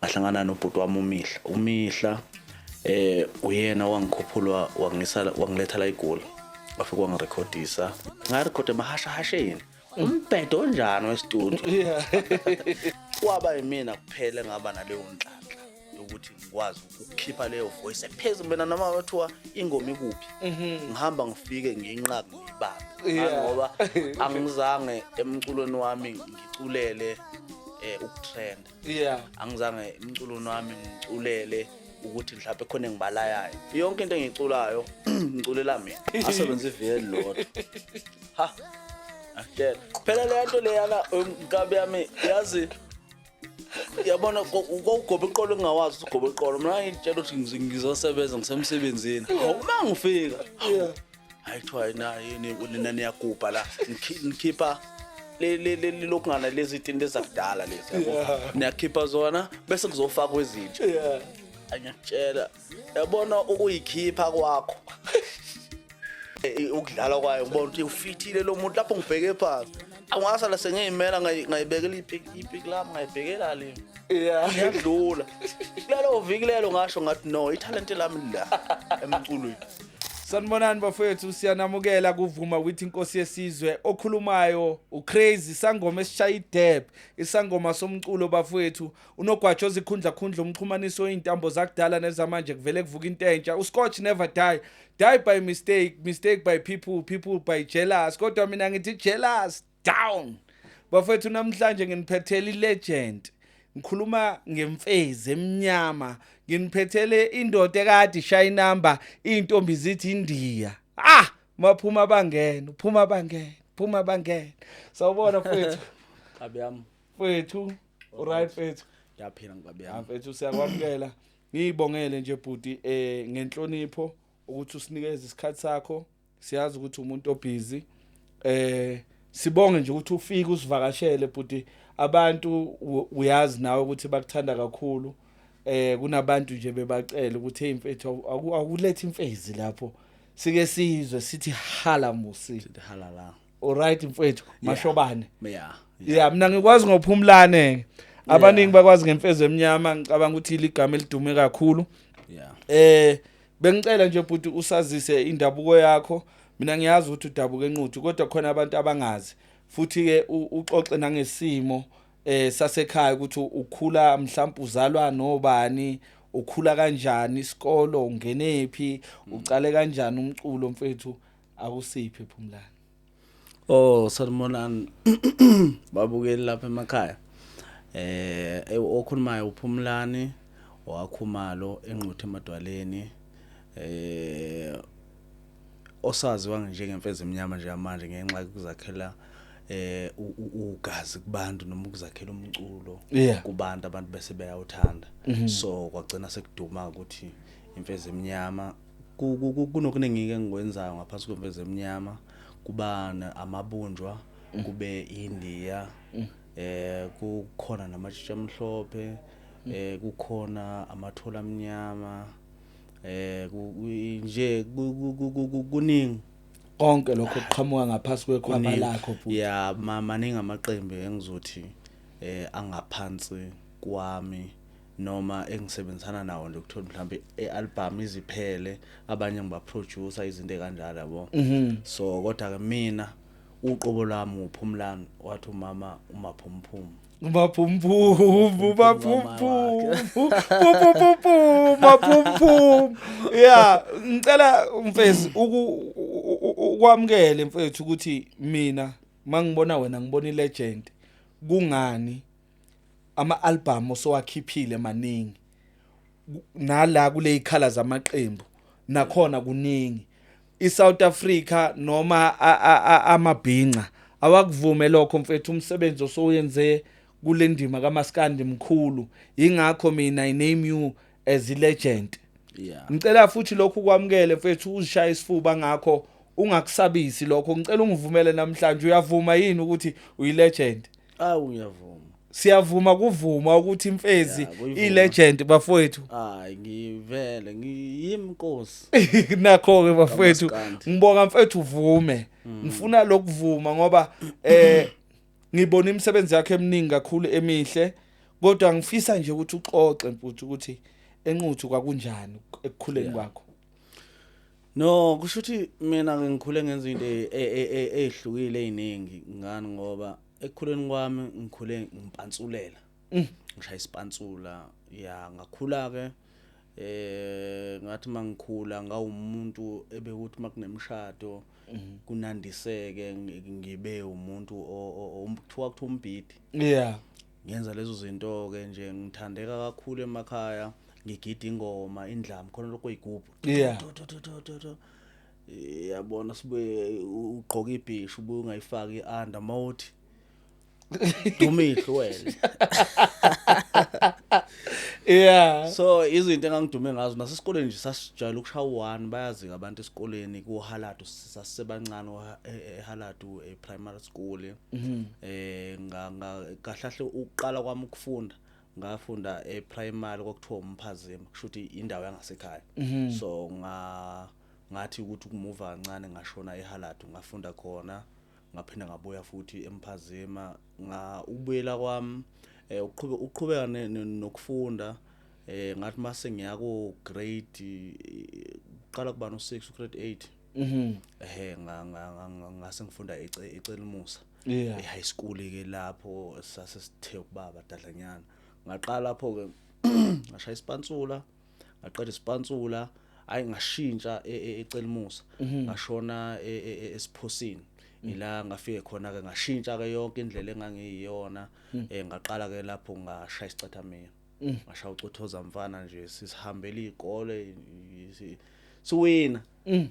Ngahlangana nobhuti wami uMihla. UMihla uyena wangikhuphulwa, wangisa, wangiletha la eGoli, wafika wangirekhodisa. Ngarekhoda emahashahasheni, umbhedo onjani westudio. Kwaba yimina kuphela engaba naleyo nhlanhla yokuthi ngikwazi ukukhipha leyo voice ephezulu. Mina noma kwathiwa ingoma ikuphi, ngihamba ngifike ngiyinqabe, ngiyibambe, ngoba angizange emculweni wami ngiculele ukutrenda. Angizange emculweni wami ngiculele ukuthi mhlawumbe khona engibalayayo. Yonke into engiyiculayo, ngiculela mina. Asebenza iviki elilodwa. Ha, akutshela phela leya nto leyana, nkabi yami, yazi, yabona, kwawugoba iqolo engingawazi ukuthi ugoba iqolo. Mina ngitshela ukuthi ngizosebenza, ngisemsebenzini. Hawu, uma ngifika, hayi, kuthiwa yini, nina niyagubha la, nikhipha lokungana lezi tinto ezakudala lezi, yabo, niyakhipha zona bese kuzofakwa ezintsha. Angiyakutshela, yabona, ukuyikhipha kwakho, ukudlala kwayo, ngibona ukuthi ufithile lo muntu. Lapho ngibheke phansi, angasala sengiyimela, ngayibekela ipiki lami, ngayibhekela le. Ngiyadlula kulelo viki lelo, ngasho ngathi, "No, ithalente lami la emculweni." Sanibonani bafowethu, siyanamukela kuvuma with Inkosi Yesizwe. Okhulumayo uCrazy sangoma esishaya ideb, isangoma somculo bafowethu, unogwajo ozikhundla khundla, umxhumanisi oyintambo zakudala nezamanje, kuvele kuvuka into entsha. Uscotch never die, die by mistake, mistake by people, people by jealous, kodwa mina ngithi jealous down. Bafowethu, namhlanje nginiphethele ilegend. Ngikhuluma ngemfezi emnyama, nginiphethele indoda ekade ishaya inamba, iy'ntombi zithi India. Ah, maphuma bangena, uphuma bangena, phuma bangena. Sawubona mfethu. Nkabi yami. Mfethu, uright mfethu? Ngiyaphila, nkabi Ah, yami. mfethu, siyakwamukela. Ngiyibongele nje bhuti ngenhlonipho ukuthi usinikeze isikhathi sakho. Siyazi ukuthi umuntu obusy. Sibonge nje ukuthi ufike usivakashele bhuti. Abantu uyazi nawe ukuthi bakuthanda kakhulu. Kunabantu nje bebacela ukuthi, "Hey mfethu, akulethe imfezi lapho." Sike sizwe sithi hala musi. Sithi halala. Alright mfethu, Mashobane. Yeah. Yeah, mina ngikwazi ngoPhumlane. Abaningi bakwazi ngemfezi emnyama, ngicabanga ukuthi ligama elidume kakhulu. Bengicela nje bhuti usazise indabuko yakho. Mina ngiyazi ukuthi udabuka eNquthu, kodwa khona abantu abangazi. Futhi ke uxoxe nangesimo sasekhaya, ukuthi ukhula mhlawumbe uzalwa nobani, ukhula kanjani, isikolo ungenephi, ucale kanjani umculo mfethu, akusiphi Phumlani. Oh, sanibonani babukeli lapha emakhaya. Okhulumayo uPhumlani waKhumalo eNquthu emadwaleni. Osaziwa njengemfezi emnyama nje manje ngenxa yokuzakhela ugazi kubantu noma ukuzakhela umculo kubantu, abantu bese beyawuthanda. So kwagcina sekuduma ukuthi imfezi emnyama. Kunokuningi ke engikwenzayo ngaphansi kwemfezi emnyama. Kuba amabunjwa, kube India, kukhona namatshitshi amhlophe, kukhona amathola amnyama, nje kuningi. Konke lokho kuqhamuka ngaphasi kwekhwama Kuningi. lakho bhuti. Yeah, maningi amaqembu engizothi angaphansi kwami noma engisebenzisana nawo nje, ukuthola mhlawumbe i-album iziphele, abanye ngibaproducer, izinto ekanjalo, yabo. So kodwa ke mina uqobo lwami uPhumlani, wathi umama uMaphumphum. Maphumphum, maphumphum, pum maphumphum. Yeah, ngicela mfezi ukwamukele mfethu ukuthi mina mangibona wena ngibona ilegend. Kungani ama album osowakhiphile maningi, nala kule ikhala zamaqembu nakhona kuningi, iSouth Africa noma amabhinca awakuvume lokho mfethu? Umsebenzi osowuyenze kule ndima kaMaskandi mkhulu, ingakho mina I name you as a legend. Ngicela futhi lokhu kwamukele mfethu, uzishaya isifuba ngakho, ungakusabisi lokho. Ngicela ungivumele namhlanje, uyavuma yini ukuthi uyi legend? Awu, ngiyavuma. Siyavuma kuvuma ukuthi imfezi Yeah, kuyivuma. I legend bafowethu. Hayi, ngivele ngiyimnkosi. Nakho ke bafowethu. Kamaskandi. Ngibonga mfethu uvume. Ngifuna lokuvuma ngoba ngibona imisebenzi yakhe eminingi kakhulu emihle. Kodwa ngifisa nje ukuthi uxoxe mfuthu ukuthi eNquthu kwakunjani ekukhuleni kwakho. No, kusho ukuthi mina ke ngikhule ngenza into ezihlukile eziningi ngani ngoba ekukhuleni kwami ngikhule ngipantsulela. Ngishaya isipantsula ya ngakhula ke ngathi mangikhula ngawumuntu ebekuthi makunemshado kunandiseke ngibe umuntu kuthiwa kuthiwa umbhidi. Ngenza lezo zinto ke nje ngithandeka kakhulu emakhaya ngigida ingoma indlamu khona lokho oyigubhu. Yabona sibuye ugqoka ibhishu ubuye ungayifaki i-under mawuthi dumihlo wena. So izinto engangidume ngazo nasesikoleni nje sasijwayele ukushaya u-1 bayazi abantu esikoleni kuHaladu sasisebancane eHaladu e-primary school. Kahlahle ukuqala kwami ukufunda ngafunda e-primary kwakuthiwa uMphazima kusho ukuthi indawo yangasekhaya. So ngathi ukuthi ukumuva kancane ngashona eHaladu ngafunda khona ngaphinda ngabuya futhi eMphazima ukubuyela kwami uqhubeka nokufunda ngathi mase ngiya ku grade uqala kuba no 6 grade 8 ngase ngifunda eCelimusa e-high school ke lapho sase sithe ukubaba dadlanyana ngaqala lapho ke ngashaya isipantsula ngaqeda isipantsula hayi ngashintsha eCelimusa ngashona esiphosini ila ngafike khona ke ngashintsha ke yonke indlela engangiyiyona ngaqala ke lapho ngashaya isicathamela ngashaya ucothoza mfana nje sisihambela izikole siwina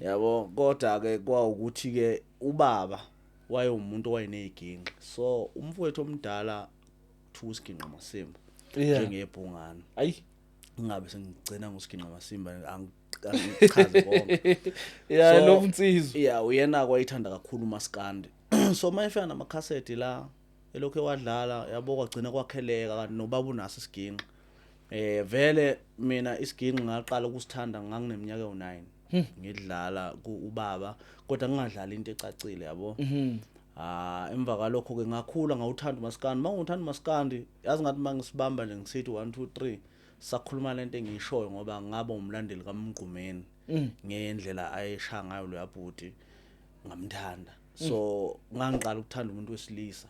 yabo kodwa ke kwawukuthi ke ubaba wayewumuntu owayeneziginqi so umfowethu omdala thusiginqa masimba njengebhungane ayi ngabe sengigcina ngosiginqa masimba angichaze konke yeah lo mnsizwa yeah uyena kwayithanda kakhulu umaskandi so mayefika namakhasethi la elokho ewadlala yabo kwagcina kwakheleka kanti nobaba unaso isiginqi vele mina isiginqi ngaqala ukusithanda ngangineminyaka ewu9 ngidlala ubaba kodwa ngingadlali into ecacile yabo emva kalokho ke ngakhula ngawuthanda umaskandi mangawuthanda umaskandi yazi ngathi mangisibamba nje ngisithi 1 2 3 sakhuluma lento engiyishoyo ngoba ngaba umlandeli kaMgqumeni ngendlela ayeshaya ngayo lo yabhuti ngamthanda so ngangiqala ukuthanda umuntu wesilisa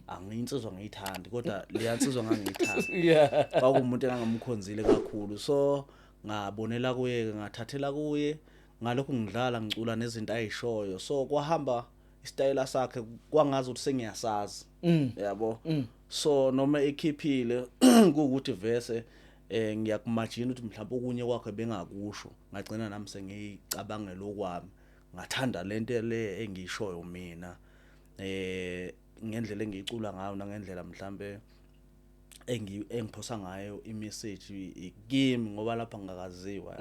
angiyinsizwa ngiyithandi kodwa leyansizwa ngangiyithanda kwakuwumuntu engangamkhonzile kakhulu so ngabonela kuye ngathathela kuye ngalokho ngidlala ngicula nezinto ayishoyo so kwahamba isitayela sakhe kwangazi ukuthi sengiyasazi yabo so noma ekhiphile kuukuthi vese ngiyakumagine ukuthi mhlawumbe okunye kwakhe bengakusho ngagcina nami sengiyicabangela okwami ngathanda lento le engiyishoyo mina ngendlela engiyicula ngayo nangendlela mhlambe engiphosa ngayo imessage kimi ngoba lapha ngakaziwa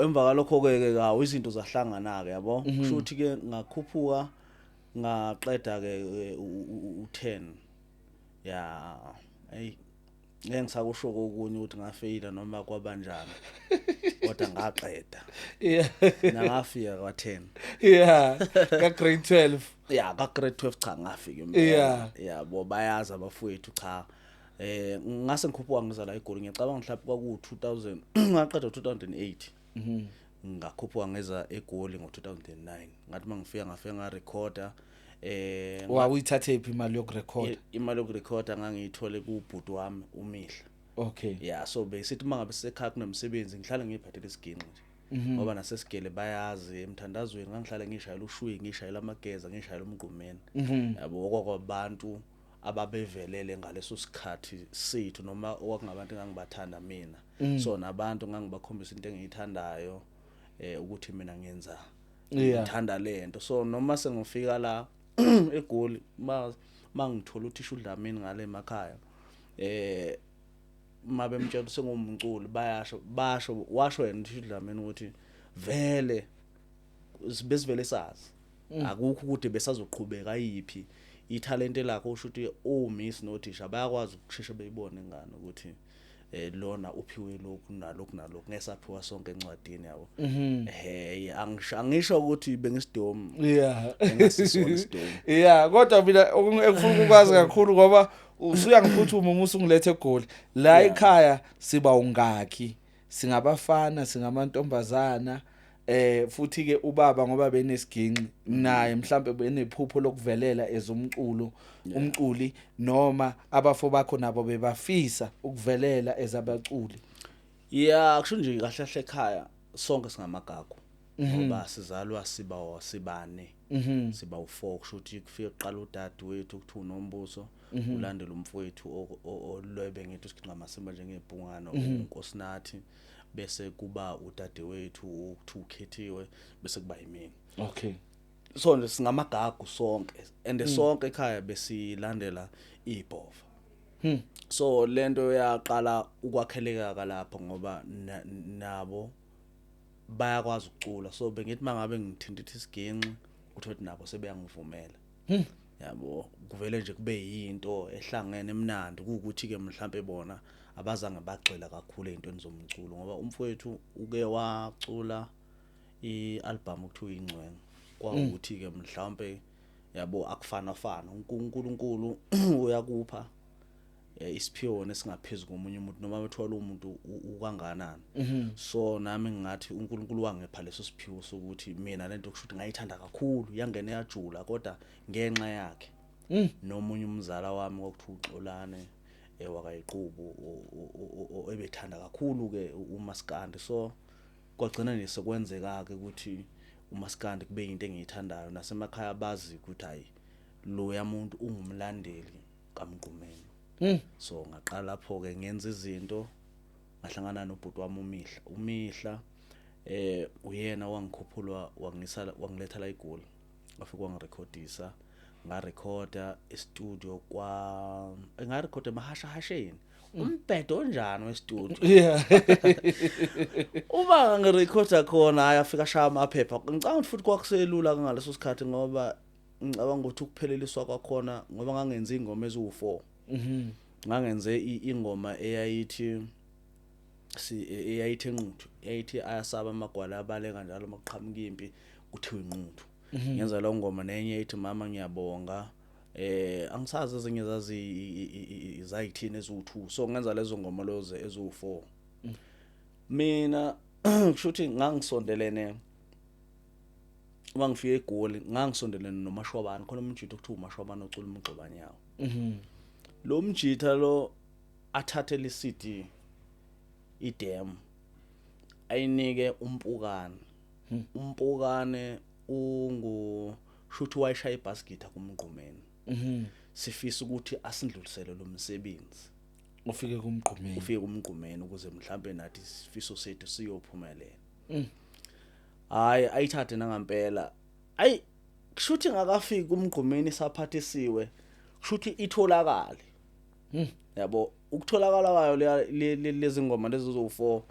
emva kalokho ke ke izinto zahlangana ke yabo kusho ukuthi ke ngakhuphuka ngaqeda ke u10 ya hey ngeke ngisakusho kokunye ukuthi ngafeyila noma kwabanjani kodwa ngaqeda ngafika kwa10 ka grade 12 ka grade 12 cha ngafika impela yabo bayazi abafowethu cha ngase ngikhuphuka ngiza la eGoli ngiyacabanga mhlawumbe kwaku 2000 ngaqeda 2008 ngakhuphuka ngeza eGoli ngo2009 ngathi mangifika ngafika ngarecorda wawuyithathe iphi imali yokurecorda imali yokurecorda ngangiyithole kubhuti wami uMihla okay so besithi mangabe sekhaya kunomsebenzi ngihlale ngiyiphathele isiginqi nje ngoba nasesigele bayazi emthandazweni ngangihlale ngishayela ushwi ngishayela amageza ngishayela umgqumeni yabo okwabantu ababevelele ngaleso sikhathi sethu noma okwakungabantu engangibathanda mina so nabantu ngangibakhombisa into engiyithandayo ukuthi mina ngenza ngithanda lento so noma sengifika la eGoli mangithola uthisha uDlamini ngale emakhaya mabemtshela sengumculi bayasho basho washo yena uthisha uDlamini ukuthi vele besivele sazi akukho ukuthi besazoqhubeka yipi ithalente lakho usho ukuthi omiss nothisha bayakwazi ukusheshe beyibone ingane ukuthi Lona uphiwe lokhu nalokhu nalokhu, ngesaphiwa sonke encwadini yabo. Angisho ukuthi bengisidomu. Engasisona isidomu. Yeah, kodwa mina engifuna ukwazi kakhulu, ngoba usuyangiphuthuma uma usungilethe eGoli la ekhaya, siba ungakhi? Singabafana, singamantombazana? Futhi ke ubaba, ngoba benesiginci naye, mhlambe benephupho lokuvelela ezomculo, umculi, noma abafo bakho nabo bebafisa ukuvelela ezabaculi? Yeah, kusho nje kahle kahle ekhaya sonke singamagagu, ngoba sizalwa siba sibane, siba u4. Kusho ukuthi kufike kuqala udade wethu kuthiwa uNombuso, ulandela umfowethu olwebe ngithi usiginqa amasimba njengebhungano, uNkosinathi, bese kuba udade wethu okuthiwa uKhethiwe, bese kuba yimina. So nje singamagagu sonke, and sonke ekhaya besilandela ibhova. So lento yaqala ukwakheleka lapho, ngoba nabo bayakwazi ukucula. So bengithi mangabe ngithintitha isiginci, uthothi nabo sebeyangivumela, yabo. Kuvele nje kube yinto ehlangene emnandi, kuwukuthi ke mhlambe bona abazange bagxila kakhulu ezintweni zomculo, ngoba umfowethu uke wacula i-album okuthiwa Ingcwenga. Kwawukuthi ke mhlawumbe, yabo, akufana fana, uNkulunkulu uyakupha isiphiwo nesingaphezulu komunye umuntu, noma bethola umuntu ukanganani. So nami ngingathi uNkulunkulu wangepha leso siphiwo sokuthi mina lento kusho ukuthi ngayithanda kakhulu, yangena yajula, kodwa ngenxa yakhe nomunye umzala wami okuthiwa uXolane wakayiqubu, ebethanda kakhulu ke umaskandi. So kwagcina nje sekwenzeka ke ukuthi umaskandi kube into engiyithandayo, nasemakhaya bazi ukuthi hayi, loya muntu ungumlandeli kaMgqumeni. So ngaqala lapho ke ngenza izinto, ngahlangana nobhuti wami uMihla. UMihla uyena wangikhuphulwa, wangisa, wangiletha la eGoli, wafika wangirekhodisa, ngarekhoda e-studio kwa ngarekhoda emahashahasheni. Umbhedo onjani we-studio? Uma ngirekhoda khona, hayi, afika ashaya amaphepha. Ngicabanga ukuthi futhi kwakuselula ngaleso sikhathi, ngoba ngicabanga ukuthi ukupheleliswa kwakhona, ngoba ngangenza ingoma eziwu4. Ngangenze ingoma eyayithi si eyayithi enquthu, eyayithi ayasaba amagwala abaleka njalo makuqhamuka impi, kuthiwa inquthu. Ngenza lo ngoma nenye ethi mama ngiyabonga. Angisazi ezinye zazi zayithini eziwu2. So ngenza lezo ngoma lozo eziwu4. Mina kusho ukuthi ngangisondelene, uma ngifika eGoli ngangisondelene noMashwabane. Khona umjitha okuthiwa uMashwabane ocula umgxobanyawo. Lo mjitha lo athathe le CD, idemo, ayinike uMpukane. UMpukane ungu shuthi wayeshaya ibass guitar kuMgqumeni. Sifisa ukuthi asindlulisele lo msebenzi. Ufike kuMgqumeni. Ufike kuMgqumeni, ukuze mhlambe nathi isifiso sethu siyophumelela. Hayi, ayithathe nangampela. Ayi, kushuthi ngakafiki kuMgqumeni saphathisiwe, kushuthi itholakale, yabo. Ukutholakala kwayo lezi ngoma lezi zo4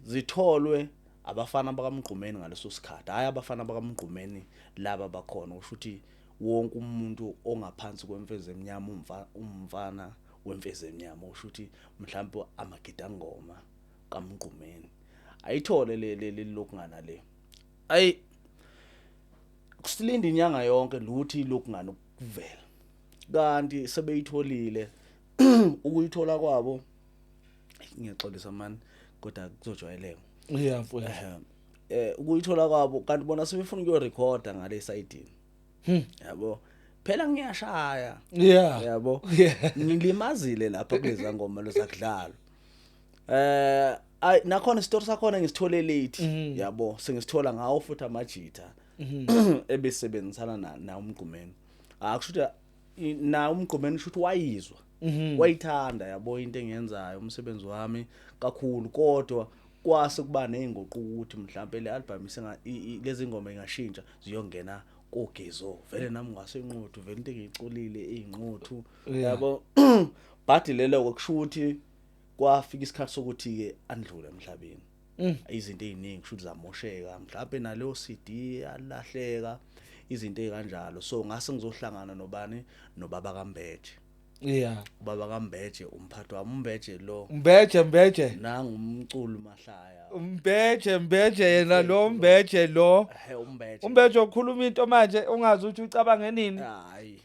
zitholwe abafana bakaMgqumeni ngaleso sikhathi. Hayi, abafana bakaMgqumeni laba bakhona, kusho ukuthi wonke umuntu ongaphansi kwemfezi emnyama, umfana wemfezi emnyama, kusho ukuthi mhlawumbe amagidangoma kaMgqumeni ayithole le lokungana le. Ayi, kusilinda inyanga yonke, luthi lokungana ukuvela, kanti sebeyitholile. Ukuyithola kwabo, ngiyaxolisa man, kodwa kuzojwayeleka. Yeah, mfowethu. Ukuyithola kwabo, kanti bona sebefuna ukuyorekhoda ngale side, yabo. Phela ngiyashaya, yabo. Ngilimazile lapha kuleza ngoma lozakudlala. Ay, nakhona isitori sakhona ngisithole late, yabo. Sengisithola ngawo futhi amajitha ebesebenzisana na uMgqumeni. Akusho ukuthi na uMgqumeni kusho ukuthi wayizwa, wayithanda, yabo, into engiyenzayo, umsebenzi wami kakhulu. Kodwa kwase kuba nezinguquko ukuthi mhlambe le album isenga lezi ngoma ingashintsha ziyongena kogezo. Vele nami ngasenquthu, vele into engiyiculile eyinquthu, yabo. But lelo kusho ukuthi kwafika isikhathi sokuthi ke andlule emhlabeni. Izinto eziningi kusho ukuthi zamosheka, mhlawumbe naleyo CD yalahleka, izinto ezikanjalo. So ngase ngizohlangana nobani, nobaba kaMbethe. Yeah. Ubaba kaMbeje, umphathi wami uMbeje lo. Mbeje, Mbeje. Nangumculo mahlaya. Mbeje, Mbeje yena lo, Mbeje lo. He, uMbeje. Umbeje ukhuluma into manje ungazi ukuthi ucabange nini. Hayi,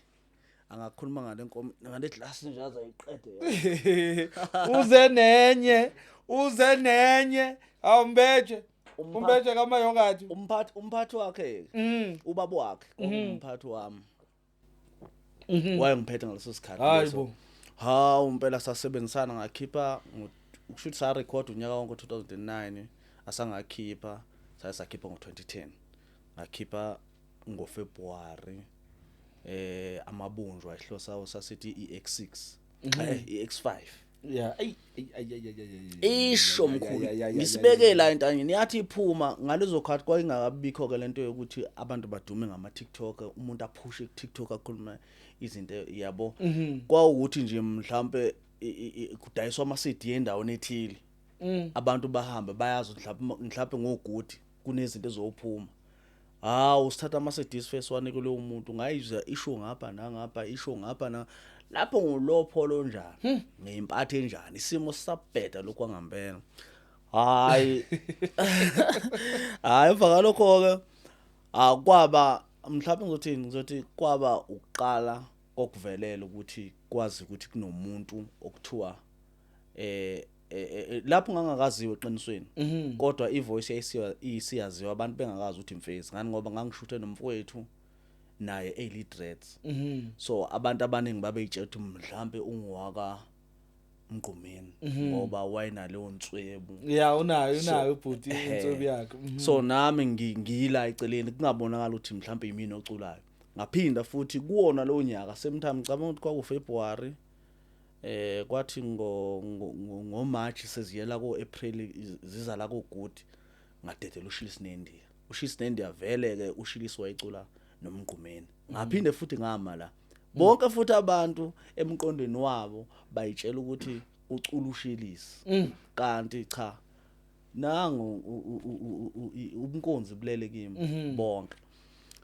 angakhuluma ngale nkomo, ngale glass nje, aze ayiqede. Uze nenye, uze nenye. Awumbeje. Umbeje kaMayokathi. Umphathi wakhe, ubaba wakhe umphathi wami, wayengiphethe ngaleso sikhathi Hayi leso. bo. Hawu, impela sasebenzisana, ngakhipha kusho ukuthi sarecord unyaka wonke 2009, asangakhipha, saye sakhipha ngo-2010, ngakhipha ngoFebruary amabunjwa ihlosa sasithi i-X6, i-X5. Yeah. Ay ay ay ay ay ay. Isho mkhulu, ngisibeke la entanyeni, yathi iphuma ngalezo khathi kwayingakabikho ke lento yokuthi abantu badume ngama TikTok, umuntu aphushe ku TikTok akhuluma izinto, yabo. Kwawukuthi nje mhlambe kudayiswa ama CD endaweni ethile, abantu bahambe bayazi mhlambe ngogudi kunezinto ezophuma. Hawu, sithatha ama CDs first wanike lowo muntu, ngayizwa isho ngapha nangapha, isho ngapha na lapho, ngulopho lonjani, ngeyimpatho enjani, isimo sisabheda lokhu kwangempela. Hayi hayi, emva kalokho ke akwaba mhlawumbe ngizothi kwaba ukuqala kokuvelela ukuthi kwazi ukuthi kunomuntu okuthiwa lapho ngangakaziwe eqinisweni, kodwa ivoice yayisiya isiyaziwa, abantu bengakazi ukuthi imfezi ngani, ngoba ngangishuthe nomfowethu naye early dreads. So abantu abaningi babeyitshela ukuthi mhlambe ungowaka Mgqumeni ngoba wayenaleyo nswebu. Yeah, unayo ubhuti inswebu yakhe. So nami ngila eceleni kungabonakala ukuthi mhlambe yimina oculayo. Ngaphinda futhi kuwona lo nyaka same time, ngicabanga ukuthi kwaku February, kwathi ngo March seziyela ko April ziza la ko good, ngadedela uShilisi neNdiya. uShilisi neNdiya vele ke uShilisi wayecula noMgqumeni. Ngaphinde futhi ngama la, bonke futhi abantu emqondweni wabo bayitshela ukuthi ucula uShilisi, kanti cha, nangu ubunkonzi bulele kimi bonke.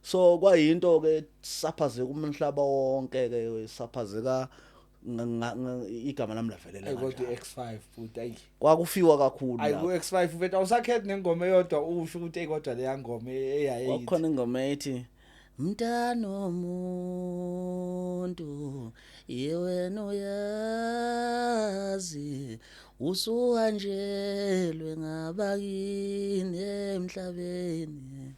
So kwayinto ke saphazeka umhlaba wonke ke, saphazeka igama lami lavelela Ay, kodwa kanjalo. i-X5 bhuti, ayi. Kwakufiwa kakhulu Ayi, lapho. ku X5 mfethu awusakhethi nengoma eyodwa usho ukuthi ey, kodwa leya ngoma eyaye. Kwakukhona ingoma ethi mntana womuntu yewena uyazi usuhanjelwe ngabakini emhlabeni.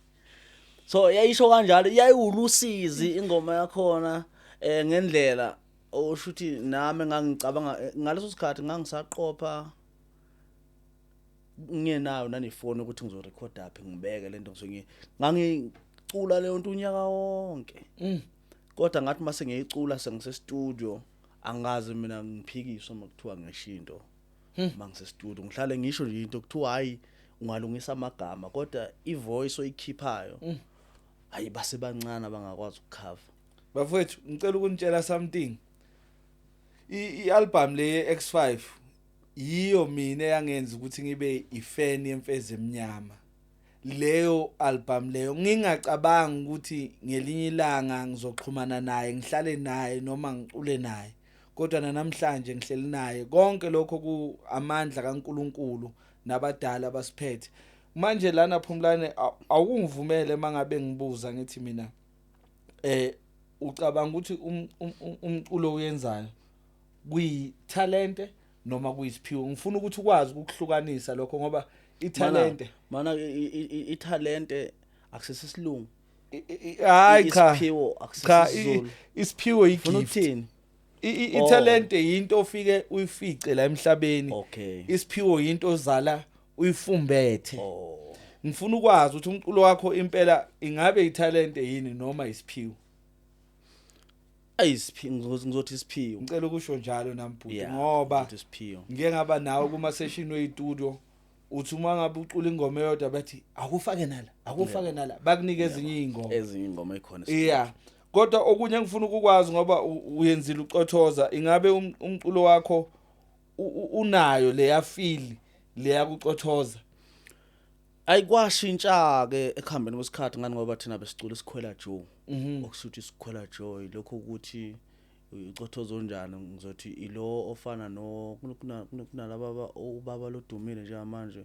So yayisho kanjalo, yayiwulusizi ingoma yakhona ngendlela osho ukuthi nami ngangicabanga ngaleso sikhathi ngangisaqopha, ngingenayo nanefoni ukuthi ngizorekhoda phi, ngibeke lento ngisuke ngangicula leyo nto unyaka wonke. Kodwa ngathi mase ngiyicula sengise studio, angazi mina ngiphikiswa makuthiwa ngisho into mangise studio, ngihlale ngisho nje into kuthiwa hayi, ungalungisa amagama, kodwa ivoice oyikhiphayo, hayi, basebancane abangakwazi ukucover. Bafowethu, ngicela ukunitshela something. I-album le X5 yiyo mina eyangenza ukuthi ngibe ifan yemfezi emnyama. Leyo album leyo, ngingacabanga ukuthi ngelinye ilanga ngizoxhumana naye, ngihlale naye noma ngicule naye, kodwa namhlanje ngihleli naye. Konke lokho ku amandla kaNkuluNkulu nabadala abasiphethe manje lana. Phumlane, awungivumele mangabe ngibuza ngithi mina ucabanga ukuthi umculo oyenzayo kuyitalente noma kuyisiphiwo? Ngifuna ukuthi ukwazi ukuhlukanisa lokho ngoba italente Mana italente akusesisilungu. Hayi cha. Isiphiwo Cha, akusesizulu. isiphiwo Ufuna igift. ukuthini? Oh. Italente yinto ofike uyifice la emhlabeni. Isiphiwo yinto ozala uyifumbethe. Ngifuna ukwazi ukuthi umculo wakho impela ingabe italente yini noma isiphiwo? Ayisiphiwo, ngizothi isiphiwo. Ngicela ukusho njalo nami bhuti Yeah, ngoba ngizothi isiphiwo. ngike ngaba nawe kuma session westudio, uthi uma ngabe ucula ingoma eyodwa bathi akufake nala, akufake nala, bakunike ezinye izingoma. Ezinye ingoma ekhona. Yeah, kodwa okunye engifuna ukukwazi ngoba uyenzile ucothoza, ingabe umculo wakho unayo leya feel leya kucothoza? Ayikwashintsha ke ekuhambeni kwesikhathi, ngani ngoba thina besicula isikhwela Joe. Okusuthi isikhwela Joe lokho ukuthi Ucothoza onjani? Ngizothi ilo ofana no kunalaba ubaba lodumile njengamanje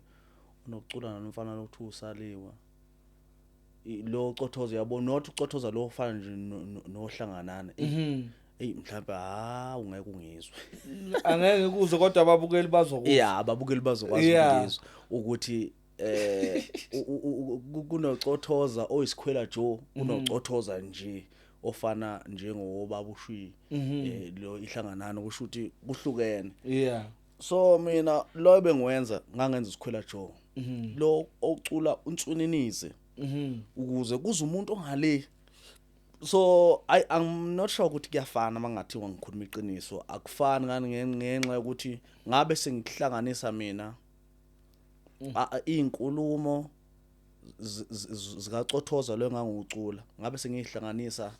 unokucula nomfana lokuthiwa usaliwa. Lo cothoza, yabo, not ucothoza lo ofana nje nohlanganana. Eyi, mhlawumbe ungeke ungizwe. Angeke ngikuzwe, kodwa ababukeli bazokuzwa. Yeah, ababukeli bazokwazi ukungizwa ukuthi kunocothoza oyisikhwela Joe, kunocothoza nje ofana njengobaba uShwi, lo ihlanganana, kusho ukuthi kuhlukene. So mina lo bengiwenza, ngangenza isikhwela Joe lo ocula unswininize ukuze kuze umuntu ongale. So I'm not sure ukuthi kuyafana. Mangathiwa ngikhuluma iqiniso, akufani. Ngani? Ngenxa yokuthi ngabe sengihlanganisa mina izinkulumo zikacothoza lo engangucula, ngabe sengihlanganisa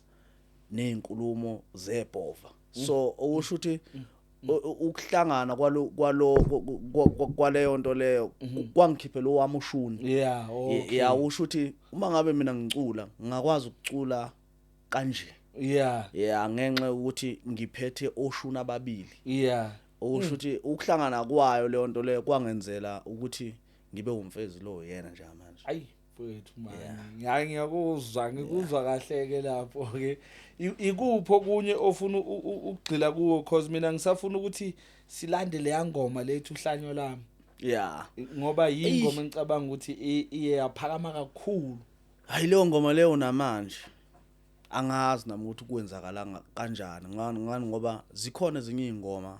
nezinkulumo zebhova. So okusho ukuthi ukuhlangana kwalo kwaleyo nto leyo kwangikhiphela owami ushuni. Ya, usho ukuthi uma ngabe mina ngicula, ngingakwazi ukucula kanje. Ya, ngenxa yokuthi ngiphethe oshuni ababili. Okusho ukuthi ukuhlangana kwayo leyo nto leyo kwangenzela ukuthi ngibe umfezi lo yena njengamanje. Ayi mfowethu mani, hayi, ngiyakuzwa, ngikuzwa kahle ke lapho ke. Ikuphi okunye ofuna ukugxila kuwo? Cause mina ngisafuna ukuthi silande leya ngoma lethu, uhlanyo lami, ngoba yingoma engicabanga ukuthi iye yaphakama kakhulu. Hayi, leyo ngoma leyo namanje angazi nami ukuthi kwenzakalanga kanjani. Ngani? Ngoba zikhona ezinye izingoma,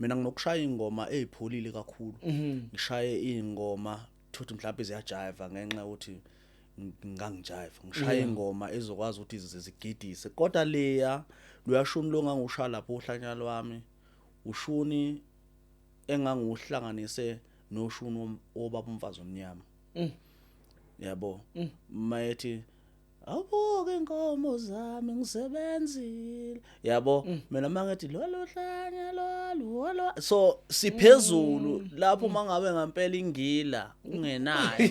mina nginokushaya ingoma ezipholile kakhulu, ngishaye ingoma thothi mhlawumbe ziyajiva ngenxa yokuthi ngangijiva, ngishaye ingoma ezokwazi ukuthi zigidise, kodwa leya loyashuni lo ngangushaya lapho uhlanya lwami, ushuni enganguhlanganise noshuni wobaba umfazi omnyama, yabo, mayethi awubuke inkomo zami ngisebenzile, yabo. Mina mangithi lolu hlanya lolu lolu, so siphezulu lapho. Mangabe ngempela ingila ungenayo,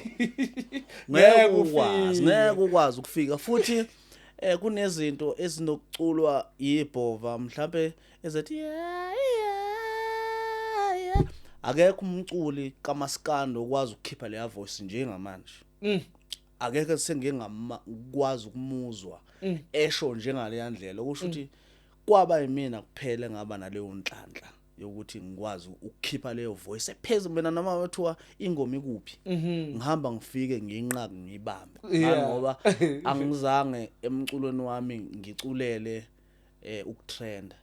ngeke ukwazi, ngeke ukwazi ukufika. Futhi kunezinto ezinokuculwa yibhova mhlambe ezethi yeah. Akekho umculi kaMaskando okwazi ukukhipha leya voice njengamanje. Akekho sengike ngakwazi ukumuzwa esho njengaleya ndlela. Okusho ukuthi kwaba yimina kuphela engaba naleyo nhlanhla yokuthi ngikwazi ukukhipha leyo voice ephezulu. Mina noma kuthiwa ingoma ikuphi, ngihamba ngifike ngiyinqake, ngiyibambe. Ngoba angizange emculweni wami ngiculele ukutrenda.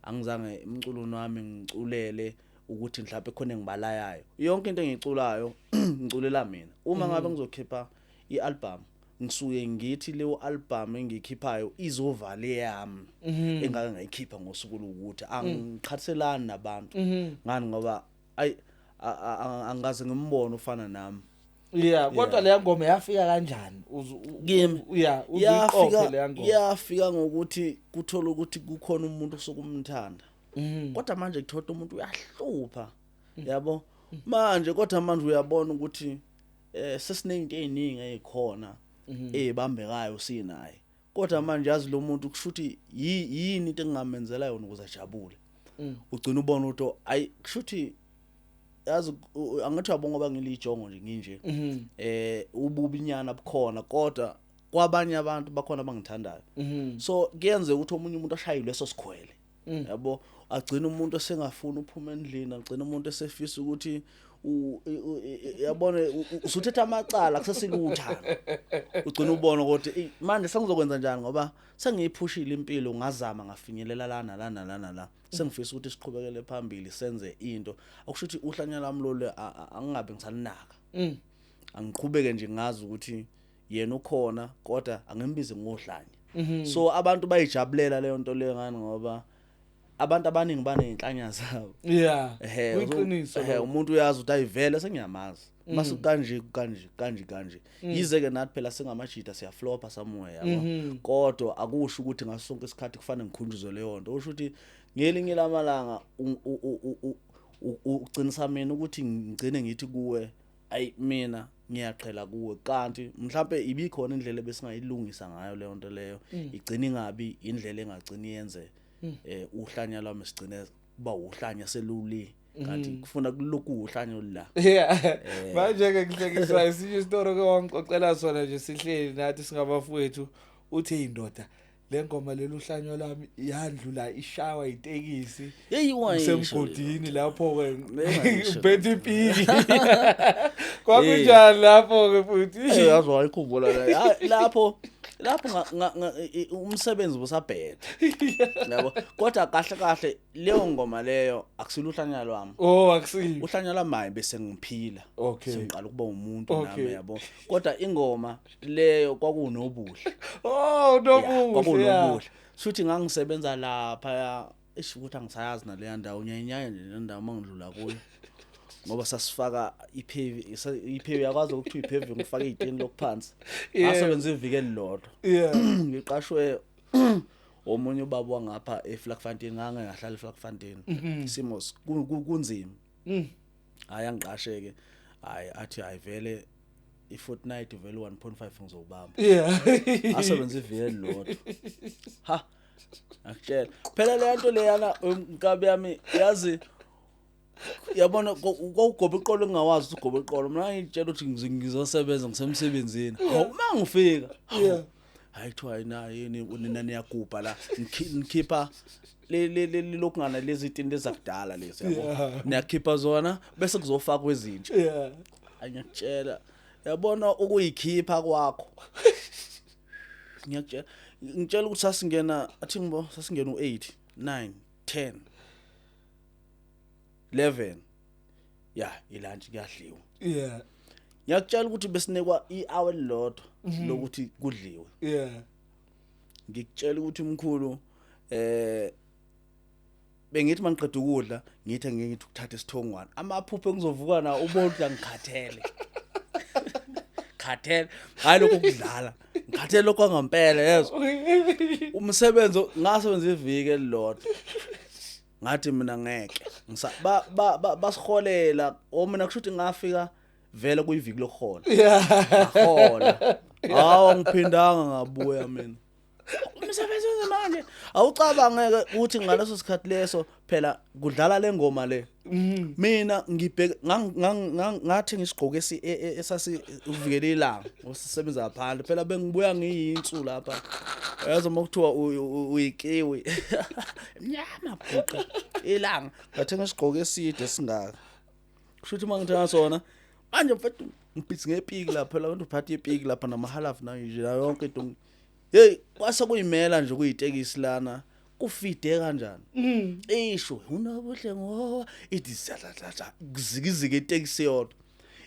Angizange emculweni wami ngiculele ukuthi mhlawumbe khona engibalayayo. Yonke into engiyiculayo ngiculela mina. Uma ngabe ngizokhipha ialbum, ngisuke ngithi leyo album engiyikhiphayo izovala eyami engake ngayikhipha ngosuku lokuthi angiqhathiselani nabantu. Ngani? Ngoba ayi, angikaze ngimbone ufana nami. Yeah, kodwa leya ngoma yafika kanjani? Kimi? Yeah, uzuyiqophe Yafika leya ngoma. Yafika ngokuthi kuthola ukuthi kukhona umuntu osokumthanda, kodwa manje kuthola umuntu uyahlupha, yabo, manje. Kodwa manje uyabona ukuthi sesinezinto eziningi ezikhona ezibambekayo sinaye, kodwa manje yazi lo muntu kusho ukuthi yini into engingamenzela yona ukuze ajabule. Ugcina ubona ukuthi ayi, kusho ukuthi yazi angathi uyabonga ngoba ngilijongo nje nginje, ububinyana bukhona, kodwa kwabanye abantu bakhona abangithandayo. So kuyenzeka ukuthi omunye umuntu ashayelwe leso sikhwele, yabo, agcina umuntu esengafuni uphuma endlini, agcina umuntu esefisa ukuthi yabona, usuthetha amacala kusesilutha. Ugcina ubona ukuthi, "Eyi, manje sengizokwenza njani ngoba sengiyiphushile impilo, ngazama ngafinyelela lana lana lana la, sengifisa ukuthi siqhubekele phambili senze into." Akusho ukuthi uhlanya lami lolu angingabe ngisalinaka, angiqhubeke nje, ngazi ukuthi yena ukhona, kodwa angimbize ngohlanya. So abantu bayijabulela leyo nto leyo. Ngani? Ngoba abantu abaningi baney'nhlanya zabo. Yeah, kuyiqiniso lokho. Umuntu uyazi ukuthi ayivele sengiyamazi mase kanje kanje kanje kanje. Yize ke nathi phela singamajita siyaflopa somewhere, yabo, kodwa akusho ukuthi ngaso sonke isikhathi kufanele ngikhunjuzwe leyo nto. Usho ukuthi ngelinye lamalanga uqinisa mina ukuthi ngigcine ngithi kuwe, ayi, mina ngiyaqhela kuwe, kanti mhlambe ibikhona indlela ebesingayilungisa ngayo leyo nto leyo, igcina ingabi indlela engagcina yenze. Uhlanya lwami sigcine kuba uhlanya seluli, kanti kufuna kulokhu uhlanya olula. Yeah. Manje ke ngihlekiswa esinye isitori ke wangixoxela sona nje sihleli nathi singabafowethu, uthi indoda le ngoma lelu hlanyo lami yandlula ishawa itekisi Yeyi, wayisho. Usemgodini lapho ke, Bengayisho. uphethe ipiki. Kwakunjani lapho ke futhi? Eh, yazi wayikhumbula la. Hayi, lapho umsebenzi busabheda, yabo, kodwa kahle kahle leyo ngoma leyo akusilo uhlanya lwami. Oh, akusiyo. Uhlanya lwami hayi, bese ngiphila, sengiqala ukuba umuntu nami, yabo, kodwa ingoma leyo kwakunobuhle. Oh, Ya, nobuhle. kwakunobuhle shuthi ngangisebenza lapha, isho ukuthi angisayazi naleya ndawo, ngiyayinyanya nje le ndawo mangidlula kuyo, ngoba sasifaka iphevi, iphevi yakwazi ukuthi iphevi ngifake izitini lokuphansi. Ngasebenza iviki elilodwa. Ngiqashwe omunye ubaba wangapha eVlakfontein, ngange ngahlala eVlakfontein, isimo kunzima. Hayi, angiqasheke, hayi, athi hayi vele i-fortnight vele 1.5 ngizobamba. Asebenza iviki elilodwa, ha, akutshela phela le nto leyana, nkabi yami, yazi, yabona, kwawugoba iqolo engingawazi ukuthi ugoba iqolo. Mina ngitshela ukuthi ngizosebenza, ngisemsebenzini, hawu, uma ngifika, hawu, hayi, kuthiwa na yini, nina niyagubha la, nikhipha le lokungana lezi tini lezakudala lezi, yabo, niyakhipha zona bese kuzofakwa ezintsha. Angiyakutshela, yabona, ukuyikhipha kwakho, ngiyakutshela, ngitshela ukuthi sasingena, athi ngibo sasingena u8, 9, 10, 11, ya, ilunch kuyadliwa. Ngiyakutshela ukuthi besinikwa i-hour elilodwa lokuthi kudliwe. Ngikutshela ukuthi umkhulu, bengithi mangiqeda ukudla ngithi ngeke ngithi ukuthatha isithongwana, amaphupho engizovuka na ubona ukuthi angikhathele, khathele, hayi lokho kudlala, ngikhathele lokho ngempela, yezwa. Umsebenzi ngasebenza iviki elilodwa, ngathi mina ngeke ngisa basiholela o, mina kusho ukuthi ngafika vele kuyiviki lokuhola. Ngahola, hawu, ngiphindanga ngabuya mina. Umsebenzi manje awucabangeke ukuthi ngaleso sikhathi leso phela kudlala le ngoma le, mina ngibheke ngathi ngisigqoke esasi uvikela ilanga, osisebenza ngaphandle phela, bengibuya ngiyinsu lapha, yazi uma kuthiwa uyikiwi, mnyama bhuqa ilanga. Ngathenga isigqoko eside esingaka, kusho ukuthi uma ngithenga sona manje, mfethu, ngibhizi ngepiki lapha phela, abantu uphatha ipiki lapha namahalafu nayo nje nayo yonke into. Hey, kwase kuyimela nje kuyitekisi lana, kufide kanjani, isho unobuhle ngoba ithi zathatha kuzikizike itekisi yodwa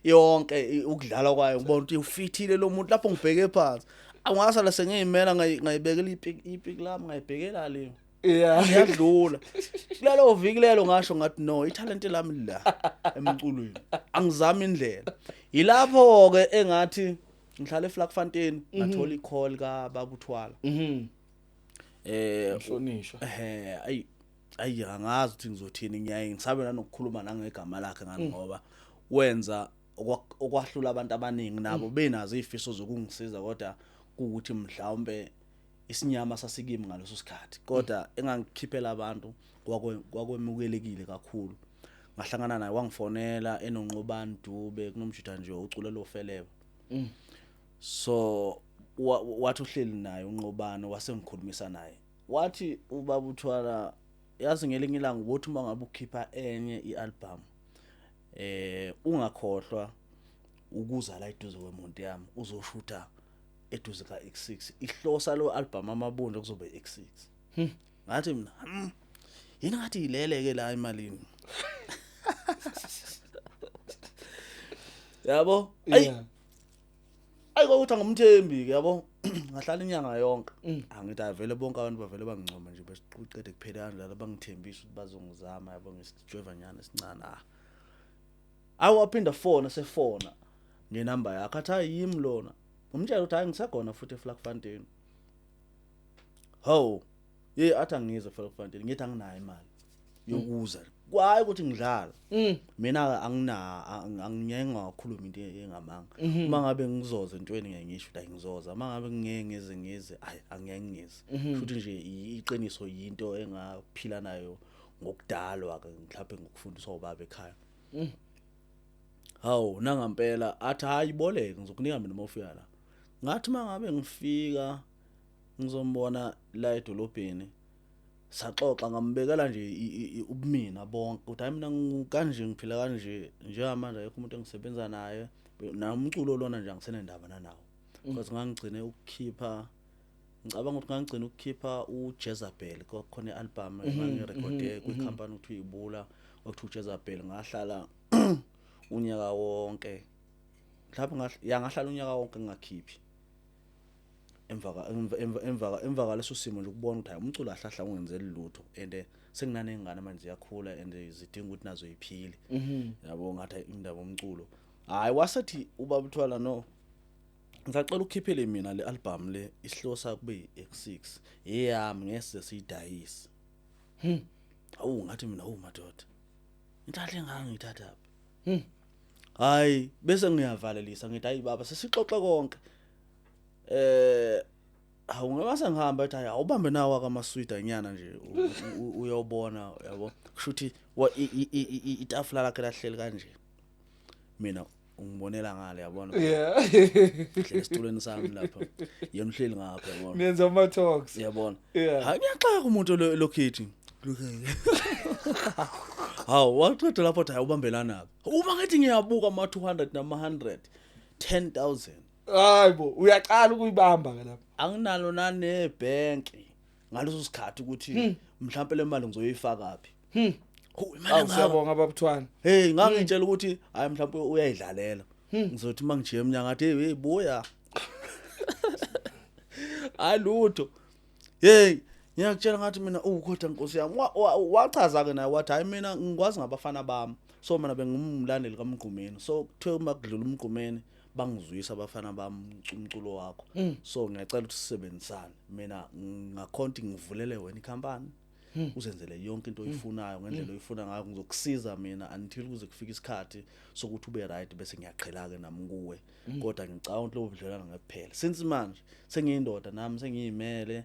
yonke, ukudlala kwayo, ngibona ukuthi ufithile lo muntu lapho. Ngibheke phansi, angasala sengiyimela, ngayibekela ipiki lami, ngayibhekela le. Ngiyadlula kulelo viki lelo, ngasho ngathi no, ithalente lami la emculweni, angizami indlela. Yilapho ke engathi ngihlala eVlakfontein, ngathola i-call ka babuthwala. Mhlonishwa. Ayi ayi, angazi ukuthi ngizothini, ngiyaye ngisabe nanokukhuluma nangegama lakhe ngani, ngoba wenza okwahlula abantu abaningi, nabo benazo izifiso zokungisiza, kodwa kuwukuthi mhlawumbe isinyama sasikimi ngaleso sikhathi, kodwa engangikhiphela abantu kwakwemukelekile kakhulu. Ngahlangana naye, wangifonela enoNqobani Dube, kunomjutha nje oculela ofeleba. So wathi uhleli naye uNqobani, wasengikhulumisa naye, wathi ubaba uThwala, yazi ngelinye ilanga ubothi uma ngabe ukhipha enye ialbum, ungakhohlwa ukuza la eduze kwemonti yami, uzoshutha eduze ka X6, ihlosa lo album amabunda kuzobe X6. Ngathi mina, yini?" Ngathi ilele ke la emalini, yabo, ayi. Ayi, kwakuthi angimthembi ke, yabo. Ngahlala inyanga yonke, angithi avele bonke abantu bavele bangincoma nje, besiqede kuphela kanjalo, bangithembisa ukuthi bazongizama, yabo, ngesijwevanyana esincane. Ah, awu, waphinda fona, sefona ngenamba yakhe, athi hayi, yimi lona. Ngimtshela ukuthi hayi, ngisekhona futhi eVlakfontein. Hawu, ye, athi angize eVlakfontein, ngithi anginayo imali yokuza. Kwayi ukuthi ngidlala. Mina angina angiyeke ngakhuluma into engamanga. Uma ngabe ngizoza entweni ngeke ngisho ukuthi ngizoza. Uma ngabe ngeke ngize ngize, hayi angeke ngize. Futhi nje iqiniso yinto engaphila nayo ngokudalwa ke mhlawumbe ngokufundiswa ubaba ekhaya. Hawu, nangampela athi hayi boleke, ngizokunika mina uma ufika la. Ngathi mangabe ngifika ngizombona la edolobheni, saxoxa, ngambekela nje ubumina bonke ukuthi hayi mina kanje ngiphila kanje njengamanje, akekho umuntu engisebenza naye, nomculo lona nje angisenendaba nanawo, because ngangigcine ukukhipha, ngicabanga ukuthi ngangigcina ukukhipha uJezebel, kwakhona i-album engangirekhode kwikhampani okuthiwa Ibula, okuthiwa uJezebel. Ngahlala unyaka wonke mhlawumbe, ya, ngahlala unyaka wonke ngingakhiphi emva kwaleso simo nje, ukubona ukuthi hayi umculo ahlahla ungenzeli lutho and senginanengane manje ziyakhula and zidinga ukuthi nazo yiphile, yabo. Ngathi hayi, indaba omculo hayi. Wasethi ubaba uThwala, no, ngisacela ukukhiphele mina le album le, isihloko sakho kube i-X6 yeyami, ngeke siyidayise. Awu, ngathi mina, awu madoda, inhlanhla engaka ngiyithatha phi? Hayi, bese ngiyavalelisa, ngithi hayi baba, sesixoxe konke. Hawu, ngaba sengihamba, ethi hayi, awubambe nawo akamaswida nyana nje uyobona, yabo. Kusho ukuthi itafula lakhe lahleli kanje, mina ungibonela ngale, yabona. Hleli esitulweni sami lapha, yena uhleli ngapha, yabona. Nenza ama talks. Yabona. Hayi, ngiyaxaka umuntu lokhithi. Hawu, waqeda lapho athi hayi, ubambelana uma ngithi ngiyabuka ama 200 nama 100 10,000. Hayi bo, uyaqala ukuyibamba ke lapho. Anginalo nanebhenki ngaleso sikhathi ukuthi mhlawumbe le mali ngizoyifaka phi. Hu, imali Awu, engaka. Siyabonga babuthwana. Hey, ngangitshela ukuthi hayi, mhlawumbe uyayidlalela, ngizothi mangijiye emnyango athi hey, hey, buya. Hayi lutho, hey, ngiyakutshela, ngathi mina, oh kodwa Nkosi yami. Wachaza ke naye, wathi hayi, mina ngikwazi ngabafana bami, so mina bengumlandeli kaMgqumeni, so kuthiwe uma kudlula uMgqumeni bangizwisa abafana bami umculo wakho, so ngiyacela ukuthi sisebenzisane. Mina ngakhonti ngivulele wena ikhampani, uzenzele yonke into oyifunayo ngendlela oyifuna ngayo, ngizokusiza mina until kuze kufike isikhathi sokuthi ube right, bese ngiyaqhela ke nami kuwe. Kodwa ngicabanga ukuthi lobo budlelwano ngekuphela since manje sengiyindoda nami, sengiyimele,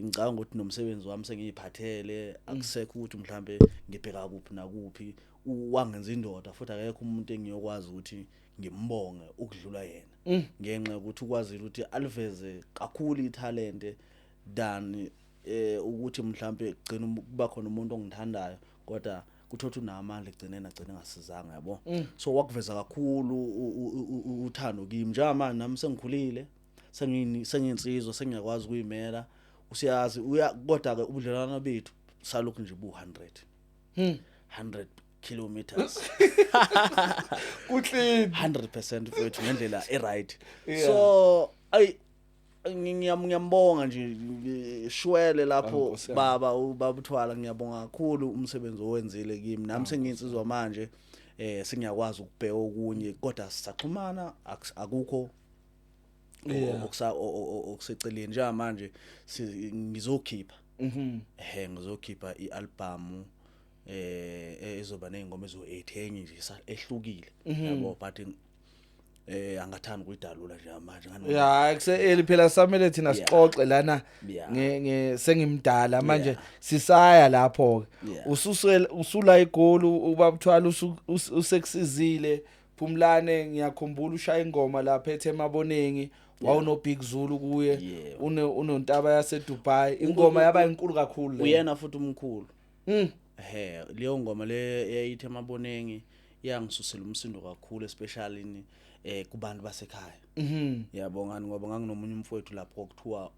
ngicabanga ukuthi nomsebenzi wami sengiyiphathele, akusekho ukuthi mhlambe ngibheka kuphi nakuphi. Wangenza indoda, futhi akekho umuntu engiyokwazi ukuthi ngimbonge ukudlula yena, ngenxa yokuthi ukwazile ukuthi aliveze kakhulu ithalente than ukuthi mhlambe gcina kuba khona umuntu ongithandayo, kodwa kuthothi unamandla egcineni agcine engasizanga, yabo. So wakuveza kakhulu uthando kimi. Njengamanje nami sengikhulile, sengiyinsizwa, sengiyakwazi ukuyimela, usiyazi uya, kodwa ke ubudlelwano bethu salokhu nje bu 100 100 kilometers. Kuclean. 100% mfethu, ngendlela e-right. So ay, ngiyambonga nje shwele lapho. Ah, Nkosi yami. Baba, ubaba uThwala, ngiyabonga kakhulu umsebenzi owenzile kimi. Nami sengiyinsizwa manje, sengiyakwazi ukubheka okunye, kodwa sisaxhumana, akukho okuseceleni njengamanje. Ngizokhipha ngizokhipha i-album ezoba nezingoma ezo8, enye nje ehlukile, yabo, but angathanda ukuyidalula nje manje ngani. Ya, kuse early phela, samele thina sixoxe lana. Nge sengimdala manje. Sisaya lapho ke. Ususela usula igoli ubabuthwala, usekusizile Phumlane, ngiyakhumbula ushaya ingoma lapha ethe emabonengi, wawuno Big Zulu kuye. Une unontaba yase Dubai, ingoma yaba inkulu kakhulu le. Uyena futhi umkhulu. Leyo ngoma le eyayithi emabonengi iyangisusela umsindo kakhulu, especially ni kubantu basekhaya. Yabo, ngani ngoba nganginomunye umfowethu lapho okuthiwa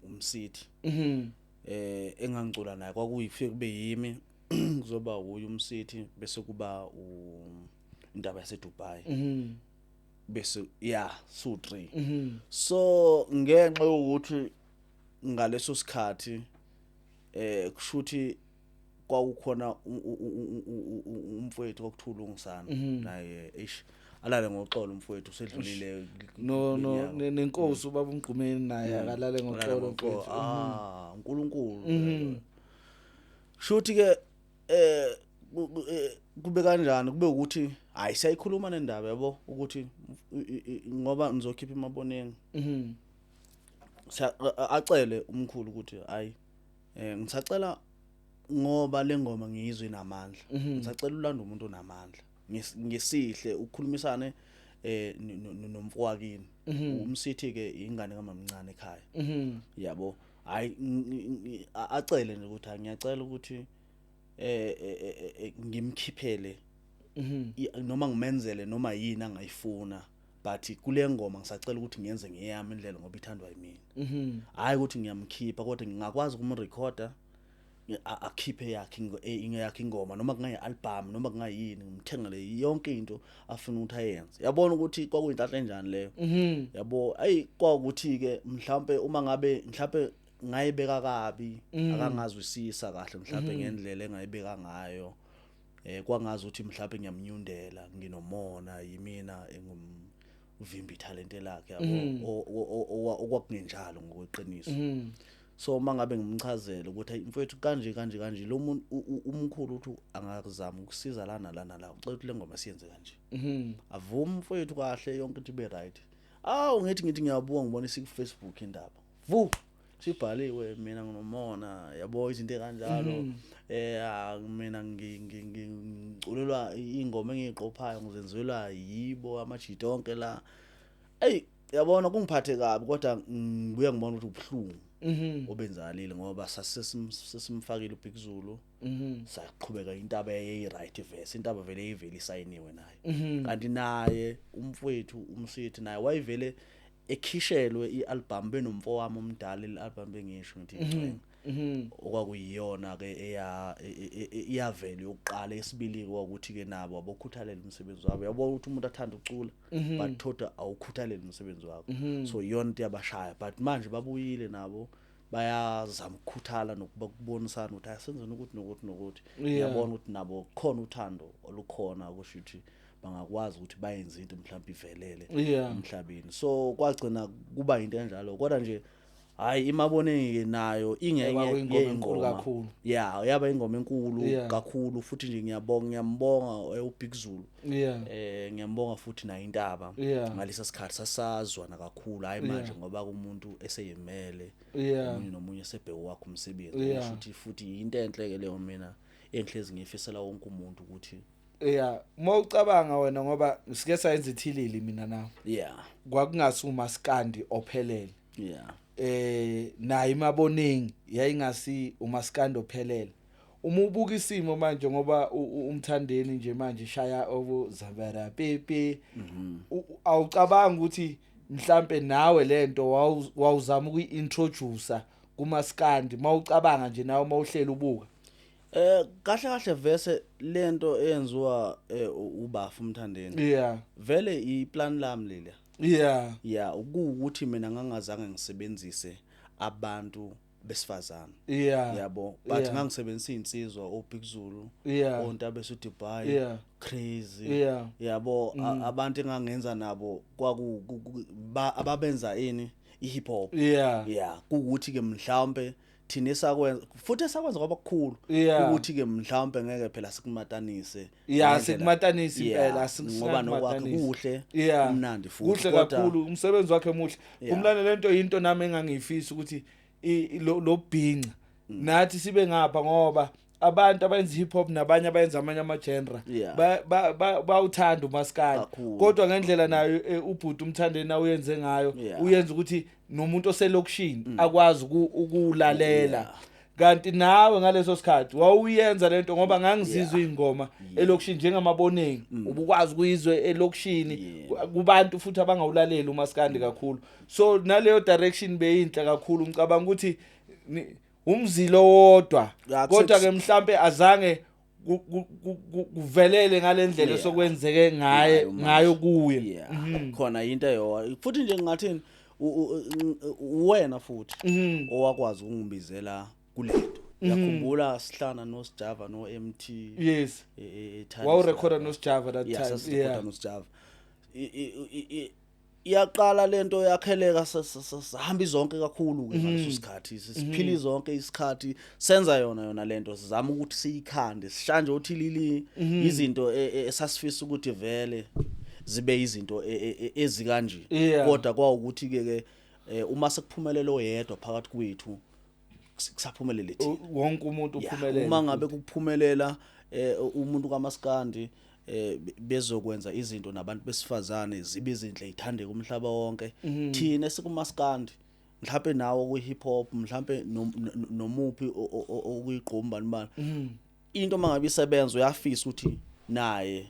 umsithi engangicula naye, kwakuyifike kube yimi, kuzoba uye umsithi, bese kuba indaba yaseDubai, bese yeah, so 3. So ngenxa yokuthi ngaleso sikhathi kushuthi kwakukhona umfowethu okuthiwa uLungisana naye, eish, alale ngoxolo umfowethu, usedlulile. No, kuleminyaka. Nenkosi ubaba uMgqumeni naye akalale Alale ngoxolo ngoxolo. mfethu. Ah, uNkulunkulu. Shuthi ke kube kanjani, kube ukuthi hayi siyayikhuluma nendaba yabo, ukuthi ngoba nizokhipha iMaboneng. Acele umkhulu ukuthi hayi, ngisacela ngoba lengoma ngiyizwe inamandla, ngisacela ulanda umuntu onamandla, ngesihle ukukhulumisane nomfowakini umsithi ke ingane kamamncane ekhaya. Yabo, hayi, acele nje ukuthi ngiyacela ukuthi ngimkhiphele noma ngimenzele noma yini angayifuna, but kule ngoma ngisacela ukuthi ngiyenze ngeyami indlela ngoba ithandwa yimina. Hayi ukuthi ngiyamkhipha, kodwa ngingakwazi ukumrecorda, akhiphe yakhe yakhe ingoma, noma kungayi album noma kungayini, ngimthengele yonke into afuna ukuthi ayenze. Yabona ukuthi kwakuyinhlanhla enjani leyo. Yabo, ayi, kwakuthi ke mhlambe uma ngabe mhlambe ngayibeka kabi, akangazwisisa kahle mhlambe ngendlela engayibeka ngayo, kwangazi ukuthi mhlambe ngiyamnyundela, nginomona, yimina engumvimbi talent lakhe, yabo, okwakungenjalo ngokweqiniso. So mangabe ngimchazela ukuthi, "Hey mfowethu, kanje kanje kanje, lo muntu umkhulu uthi angazama ukusiza lana lana la, ucela ukuthi le ngoma siyenze kanje." Avuma mfowethu kahle, yonke into ibe right. Awu, ngithi ngiyabuka, ngibona isiku Facebook indaba, vu, sibhaliwe mina nginomona, yabo, izinto ekanjalo. Mina ngiculelwa ingoma engiyiqophayo, ngizenzelwa yibo amajita onke la. Ey, yabona, kungiphathe kabi, kodwa ngibuye ngibona ukuthi ubuhlungu obenzakalile ngoba sasesimfakile uBig Zulu. Saqhubeka, intaba yayi-right verse, intaba vele ivele isayiniwe naye. Kanti naye umfowethu umsithi naye wayevele ekhishelwe i-album benomfo wami omdala, i-album bengisho ngithi incenga, okwakuyiyona ke eya iyavela yokuqala. Esibili kwakuthi ke nabo abokhuthalela umsebenzi wabo, yabo, ukuthi umuntu athanda ukucula but thoda awukhuthaleli umsebenzi wakho. So iyona into yabashaya, but manje babuyile nabo, bayazama ukukhuthala nokuba kubonisana ukuthi asenzeni ukuthi nokuthi nokuthi. Ngiyabona ukuthi nabo khona uthando olukhona, kusho ukuthi bangakwazi ukuthi bayenze into mhlawumbe ivelele emhlabeni. So kwagcina kuba into enjalo, kodwa nje hayi, iMaboneng nayo ingenye Kwakuyingoma enkulu yey'ngoma. Kakhulu. Yeah, yaba ingoma enkulu kakhulu futhi nje. Ngiyabonga, ngiyambonga uBig Zulu. Ngiyambonga futhi naye intaba. Ngalesa sikhathi sasazwana kakhulu, hayi manje ngoba umuntu eseyimele, omunye nomunye esebheke wakhe umsebenzi. Ngisho ukuthi futhi into enhle ke leyo mina engihlezi ngiyifisela wonke umuntu ukuthi Yeah, mawucabanga wena, ngoba sike sayenza ithilili mina nawe, kwakungasi umaskandi ophelele. Nayo iMaboneng yayingasi umaskandi ophelele. Uma ubuka isimo manje, ngoba uMthandeni nje manje shaya obu zabara pepe, awucabanga ukuthi mhlambe nawe lento wawuzama ukuyi-introduce kumaskandi, mawucabanga nje nawe mawuhlela ubuka? Kahle kahle vese lento eyenziwa ubafu uMthandeni, vele iplan lami leli. Yeah, ukuwukuthi mina ngangazange ngisebenzise abantu besifazane, yabo, but ngangisebenzisa insizwa, oBig Zulu, ontabe Dubai, Crazy, yabo, abantu engangenza nabo kwaku ababenza ini, i-hip hop. Yeah, kuwukuthi ke mhlawumbe thina esakwenza futhi esakwenza kwaba kukhulu, ukuthi ke mhlawumbe ngeke phela sikumatanise Sikumatanisa impela, ngoba nokwakhe singakumatanisi. Kuhle, kumnandi futhi. Kuhle kakhulu, umsebenzi wakhe muhle. Kumlane lento into nami engangiyifisa ukuthi lo bhinca nathi sibe ngapha, ngoba abantu abenza hip hop nabanye abenza amanye ama genre bawuthanda umaskandi. Kakhulu. Kodwa ngendlela nayo ubhuti uMthandeni na uyenze ngayo, uyenza ukuthi nomuntu oselokishini akwazi ukulalela. Kanti nawe ngaleso sikhathi wawuyenza lento, ngoba ngangizizwa ingoma elokishini njengaMaboneng, ubukwazi ukuyizwe elokishini, kubantu futhi abangawulaleli umaskandi kakhulu. So naleyo direction beyinhle kakhulu. Ngicabanga ukuthi umzilo wodwa, kodwa ke mhlambe azange kuvelele ngalendlela esokwenzeke ngaye Ngayo manje. ngayo kuye. Yeah, khona into eyodwa futhi nje ngingathini, wena futhi owakwazi ukungibizela kulento. Uyakhumbula sihlana noSjava no MT? Yes. Wawurekhoda noSjava that Yeah, time. Sasirekhoda Yeah. noSjava. Iyaqala lento yakheleka, sahamba izonke kakhulu ke ngaleso sikhathi, siphila zonke isikhathi, senza yona yona lento, sizama ukuthi siyikhande, sishanje othilili izinto esasifisa ukuthi vele zibe izinto ezikanje. Kodwa kwawukuthi ke ke uma sekuphumelela oyedwa phakathi kwethu, kusaphumelele thina. Wonke umuntu uphumelele. Uma ngabe kuphumelela umuntu kaMaskandi, bezokwenza izinto nabantu besifazane zibe izinhle, ithandeke umhlaba wonke. Thina sikumaskandi, mhlawumbe nawo ku hip hop, mhlawumbe nomuphi okuyigqom bani bani, into mangabe isebenza uyafisa ukuthi naye,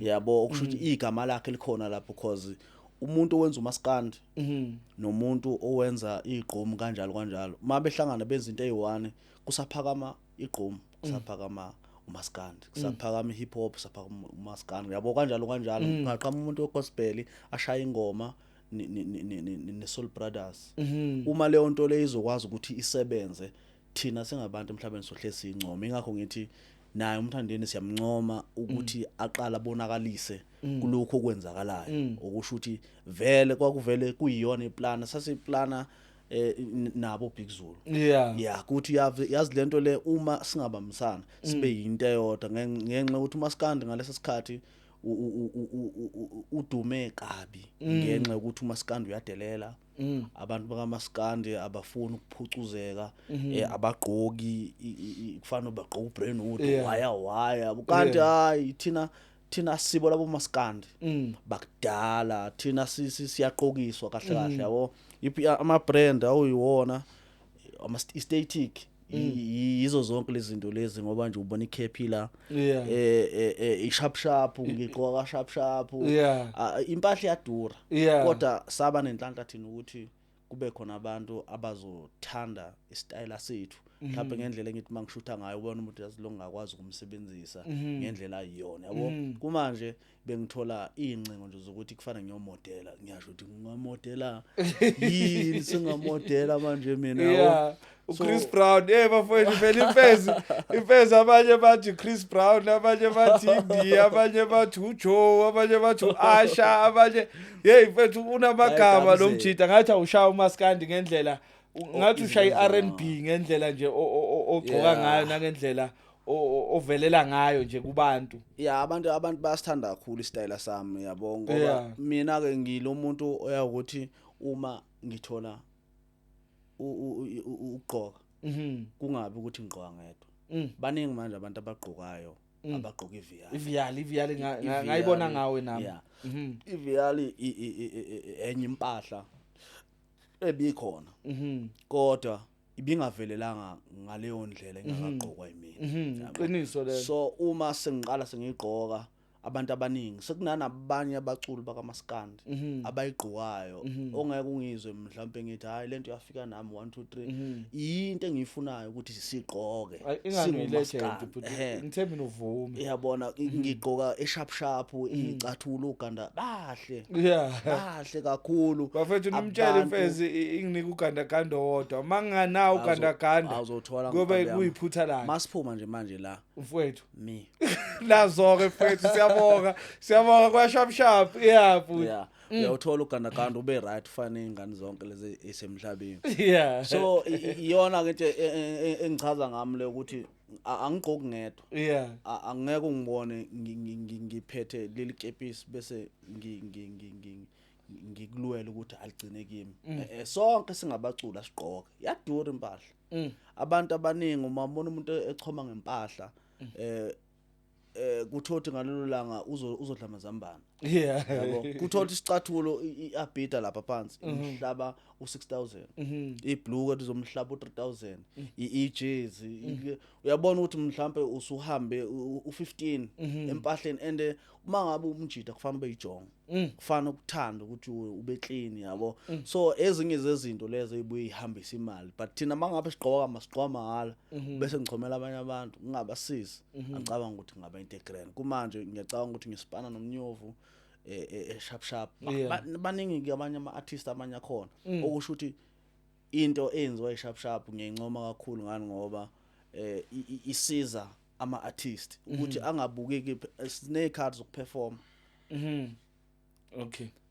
yabo, okusho ukuthi igama lakhe likhona lapho, because umuntu owenza umaskandi nomuntu owenza igqom kanjalo kanjalo, uma behlangana benza into eyi-one, kusaphakama igqom, kusaphakama umaskandi, kusaphakama i-hip hop, kusaphakama umaskandi, yabo, kanjalo kanjalo. Kungaqhamuka umuntu we-gospel ashaya ingoma ne-Soul Brothers. Uma leyo nto leyo izokwazi ukuthi isebenze, thina singabantu emhlabeni sohle siyincoma. Ingakho ngithi naye uMthandeni siyamncoma ukuthi aqala abonakalise kulokhu okwenzakalayo, okusho ukuthi vele kwakuvele kuyiyona iplana sasiplana nabo Big Zulu. Yeah, kuthi yazi lento le, uma singabambisana sibe yinto eyodwa, ngenxa yokuthi umaskandi ngalesa sikhathi udume kabi, ngenxa yokuthi umaskandi uyadelela, abantu bakamaskandi abafuni ukuphucuzeka, abagqoki kufana bagqoka uBrentwood, waya waya, kanti hayi, thina sibo labo maskandi bakudala, thina siyaqokiswa kahle kahle, yabo. Ama brand awuyiwona, ama static, yizo zonke lezi zinto lezi, ngoba nje ubona iCap la, i sharp sharp, ngigqoka ka sharp sharp. Ah, impahla iyadura, kodwa saba nenhlanhla thina ukuthi kube khona abantu abazothanda isitayela sethu, mhlawumbe ngendlela engithi mangishutha ngayo, ubona umuntu, yazi lo ngakwazi ukumsebenzisa ngendlela ayiyona, yabo. Kumanje bengithola iy'ncingo nje zokuthi kufana ngiyomodela, ngiyasho ukuthi ngingamodela yini, singamodela manje mina, yabo. uChris Brown, bafowethu, vele imfezi imfezi, abanye bathi Chris Brown, abanye bathi India, abanye bathi uJoe, abanye bathi uAsha, abanye, hey mfethu, unamagama lo Bayagabuzela. mjida, ngathi awushaya umaskandi ngendlela, ngathi ushaya izinto i-R&B ngendlela nje ogcoka ngayo, nangendlela ovelela ngayo nje kubantu. Ya, abantu bayasithanda kakhulu isitayela sami, yabo, ngoba mina ke ngilo muntu oyakuthi uma ngithola ukugqoka, kungabi ukuthi ngigqoka ngedwa. Baningi manje abantu abagqokayo, abagqoka iviyali. Iviyali, iviyali, ngayibona ngawe nami. Iviyali enye impahla ebikhona, kodwa ibingavelelanga ngaleyo ndlela engakagqokwa yimina. Yabo. Qiniso lelo. So uma sengiqala sengiyigqoka, abantu abaningi, sekunanabanye abaculi bakamaskandi abayigqokayo, ongeke ungizwe mhlawumbe ngithi hayi, lento yafika nami 1 2 3, into engiyifunayo ukuthi sigqoke Ay, ingani uyi-legend singomaskandi. bhuti. Ngithemba mina uvume. Uyabona, ngigqoka esharp sharp, icathulo, uganda bahle, bahle kakhulu. Bafethu, nimtshele Abantu- imfezi inginika ugandaganda owodwa, manganawo ugandaganda Awuzothola kube nkabi yami. kuyiphutha lakhe. Masiphuma nje manje la, mfowethu. Me. Nazo-ke mfowethu, siyabonga, siyabonga kwa-sharp sharp, yeah bhuti. Yeah, uyawuthola ugandaganda, ube right, ufane ney'ngane zonke lezi esemhlabeni. So iyona ke into engichaza ngami le, ukuthi angigqoki ngedwa. Angeke ungibone ngiphethe leli kepisi bese ngikulwela ukuthi aligcine kimi. Sonke singabaculi asigqoke, iyadura impahla. Abantu abaningi, uma ubona umuntu echoma ngempahla, kuthothi ngalelo langa uzodla amazambane, yabo, kuthola isicathulo i-abida lapha phansi umhlaba u6000, ibhlukwe lizomhlaba u3000, ijezi, uyabona ukuthi mhlambe usuhambe u15 empahleni. And uma ngabe umjida kufanele ube yijongo, kufanele ukuthanda ukuthi ube clean, yabo. So ezinye zezinto lezo ezibuye ihambise imali, but thina mangabe sigqoka, masigqoka mahhala, bese ngichomela abanye abantu ngingabasizi. Angicabanga ukuthi ngaba into egrand. Kumanje ngiyacabanga ukuthi ngisipana nomnyovu, sharp sharp. Baningi ke abanye ama artists abanye akhona, okusho ukuthi into eyenziwa i-sharp sharp ngiyayincoma kakhulu. Ngani? Ngoba isiza ama artist ukuthi angabukeki, sinezikhathi zokuperform.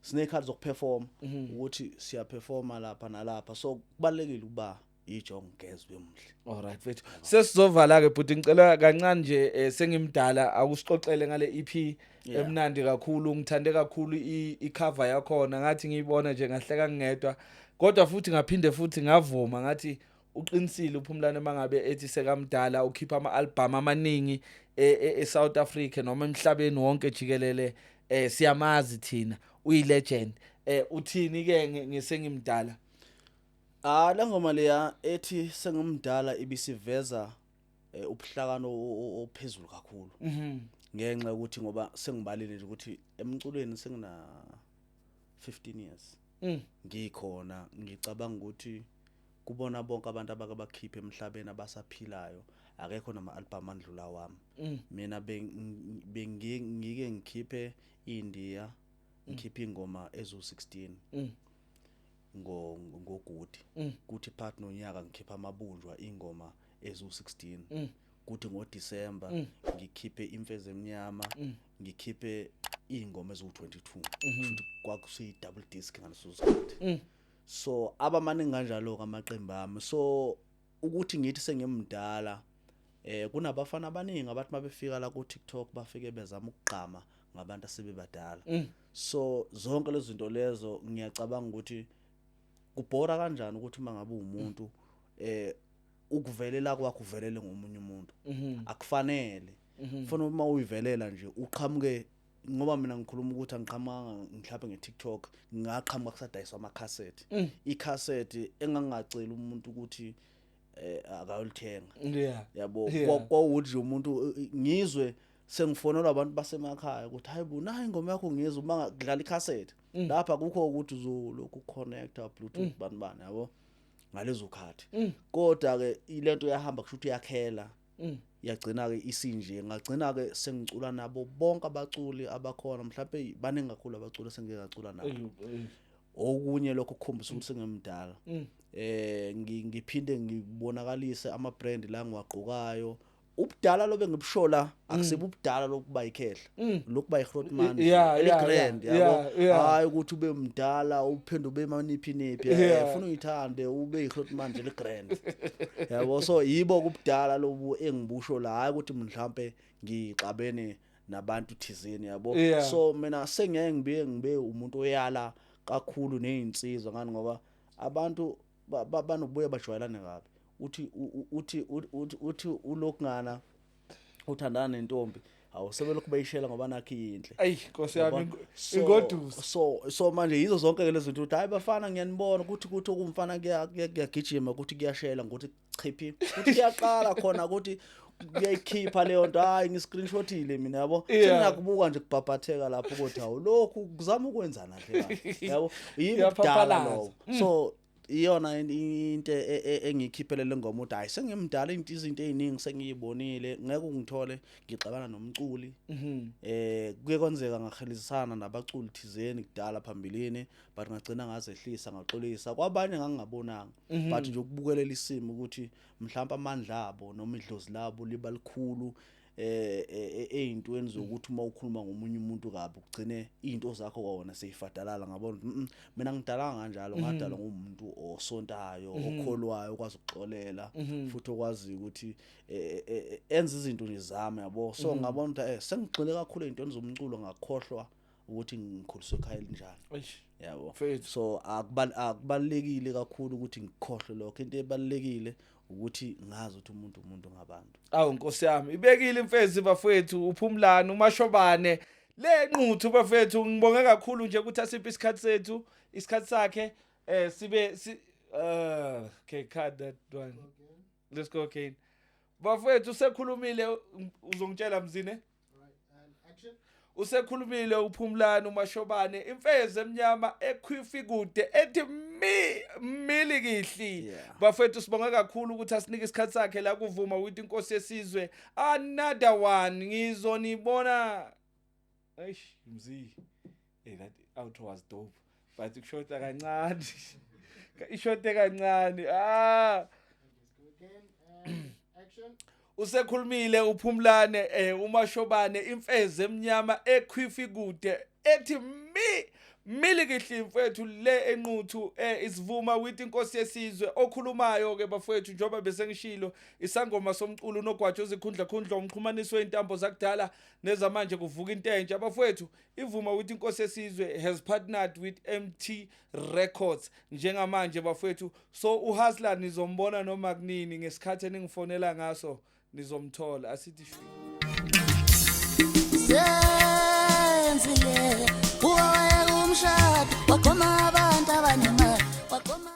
Siney'khathi zokuperforma, ukuthi siyaperforma lapha nalapha, so kubalulekile ukuba ijongo ugeze ube muhle. Alright mfethu, sesizovala ke bhuti, ngicela kancane nje, sengimdala, akusixoxele ngale EP emnandi kakhulu. Ngithande kakhulu i-cover yakhona, ngathi ngiyibona nje ngahleka ngedwa, kodwa futhi ngaphinde futhi ngavuma, ngathi uqinisile uPhumlane mangabe ethi sekamdala, ukhipha ama-album amaningi e-South Africa noma emhlabeni wonke jikelele. Siyamazi thina, uyi-legend. Uthini ke ngesengimdala? Ah, le ngoma leya ethi sengimdala ibisiveza ubuhlakani ophezulu kakhulu, ngenxa yokuthi ngoba sengibalile nje ukuthi emculweni sengina 15 years ngikhona. Ngicabanga ukuthi kubona bonke abantu abake bakhipha emhlabeni abasaphilayo, akekho nama album andlula wami. Mina bengike ngikhiphe iNdiya, ngikhiphe ingoma ezu16 ngogudi, kuthi phakathi nonyaka ngikhipha amabunjwa, ingoma ezu16, kuthi ngoDisemba ngikhiphe imfezi emnyama, ngikhiphe ingoma ezu22, kusho kwakusiyi double disc ngaleso sikhathi. So abamaningi kanjalo amaqembu ami, so ukuthi ngithi sengimdala, kunabafana abaningi abathi mabefika la ku TikTok bafike bezama ukugqama ngabantu asebebadala. So zonke lezi zinto lezo, ngiyacabanga ukuthi kubhora kanjani ukuthi mangabe umuntu ukuvelela kwakho uvelele ngomunye umuntu. Akufanele, ufuna uma uyivelela nje uqhamuke, ngoba mina ngikhuluma ukuthi angiqhamukanga mhlawumbe nge-TikTok, ngaqhamuka kusadayiswa amakhasethi, ikhasethi engangacela umuntu ukuthi akayolithenga, yabo. Kwawukuthi nje umuntu ngizwe sengifonelwa abantu basemakhaya ukuthi, "Hayi bo, nayi ingoma yakho." Ngizwe uma kudlala ikhasethi lapha, kukho ukuthi uzolokhu connecta Bluetooth, bani bani, yabo, ngalezo khathi. Kodwa ke ilento yahamba, kusho ukuthi yakhela, yagcina ke isinje, ngagcina ke sengicula nabo bonke abaculi abakhona. Mhlawumbe baningi kakhulu abaculi esengike ngacula nabo. Okunye lokho kukhombisa ukuthi sengimdala. Ngiphinde ngibonakalise ama brand la ngiwagqokayo. Ubudala lobe ngibushola akusibo ubudala lokuba ikhehla, lokuba igrootman eli-grand, yabo. Hayi ukuthi ube mdala uphinde ube maniphi niphi. Ufuna uyithande ube igrootman nje eli-grand, yabo. So yibo kubudala lobu engibusho la, hayi ukuthi mhlambe ngixabene nabantu thizeni, yabo. So mina sengiyeke ngibe umuntu oyala kakhulu nezinsizwa ngani, ngoba abantu banokubuya bajwayelane kabi. Uthi uthi uthi uthi ulokungana uthandana nentombi, awusebelokhu bayishela ngoba nakho iyinhle. Ayi Nkosi yami. Yabona? Ingoduso. So manje yizo zonke ke lezi zinto ukuthi, hayi bafana, ngiyanibona ukuthi okumfana kuyagijima, ukuthi kuyashela, ukuthi chiphi, ukuthi kuyaqala khona, ukuthi kuyayikhipha leyo nto. Hayi, ngiscreenshotile mina, yabo. Sengiyakubuka nje kubhabhatheka lapho ukuthi, hawu, lokhu kuzama ukwenzana nje la, yabo, yini kudala Iyaphaphalasa. lokho. So iyona into engiyikhiphele le ngoma, ukuthi hayi, sengimdala, into izinto eziningi sengiyibonile, ngeke ungithole ngixabana nomculi. Kuye kwenzeka ngahelisana nabaculi thizeni kudala phambilini, but ngagcina ngazehlisa, ngaxolisa kwabanye ngangingabonanga, but nje ukubukelela isimo ukuthi mhlawumbe amandla abo noma idlozi labo liba likhulu eyintweni zokuthi uma ukhuluma ngomunye umuntu kabi, ugcine izinto zakho kwawona seyifadalala. Ngabona ukuthi, mina ngidalanga kanjalo, ngadalwa ngumuntu osontayo, okholwayo, okwazi ukuxolela, futhi okwazi ukuthi enze izinto nje zami, yabo. So ngabona ukuthi sengigxile kakhulu ey'ntweni zomculo, ngakhohlwa ukuthi ngikhuliswe ekhaya elinjani, Eish. yabo. Mfethu. So akubalulekile kakhulu ukuthi ngikhohlwe lokho. Into ebalulekile ukuthi ngazi ukuthi umuntu ngabantu. Awu Nkosi yami, ibekile imfezi bafethu, uPhumlani uMashobane le nquthu bafethu. Ngibonge kakhulu nje ukuthi asiphe isikhathi sethu, isikhathi sakhe, sibe si okay, cut that one, let's go again bafethu. Usekhulumile, uzongitshela mzine. Usekhulumile uPhumlani uMashobane, imfezi emnyama ekhwifi kude ethi mi milikihli. Bafethu, sibonge kakhulu ukuthi asinike isikhathi sakhe la kuvuma with inkosi yesizwe. Another one, ngizonibona. Eish mzi, hey, that outro was dope, but kushoda kancane, ishote kancane, ah. Usekhulumile uPhumlane uMashobane, imfezi emnyama ekhwifi kude ethi mi Milikihli mfethu le enquthu isivuma with inkosi yesizwe okhulumayo ke bafethu njengoba besengishilo isangoma somculo unogwajo ozikhundla khundla umxhumaniswe intambo zakudala nezamanje kuvuka into entsha bafethu. Ivuma with inkosi yesizwe has partnered with MT Records njengamanje bafethu, so uHustler nizombona noma kunini ngesikhathi eningifonela ngaso nizomthola. Asithi shwi. Zenzile uwawayeka umshado waqoma abantu abanemali waqoma.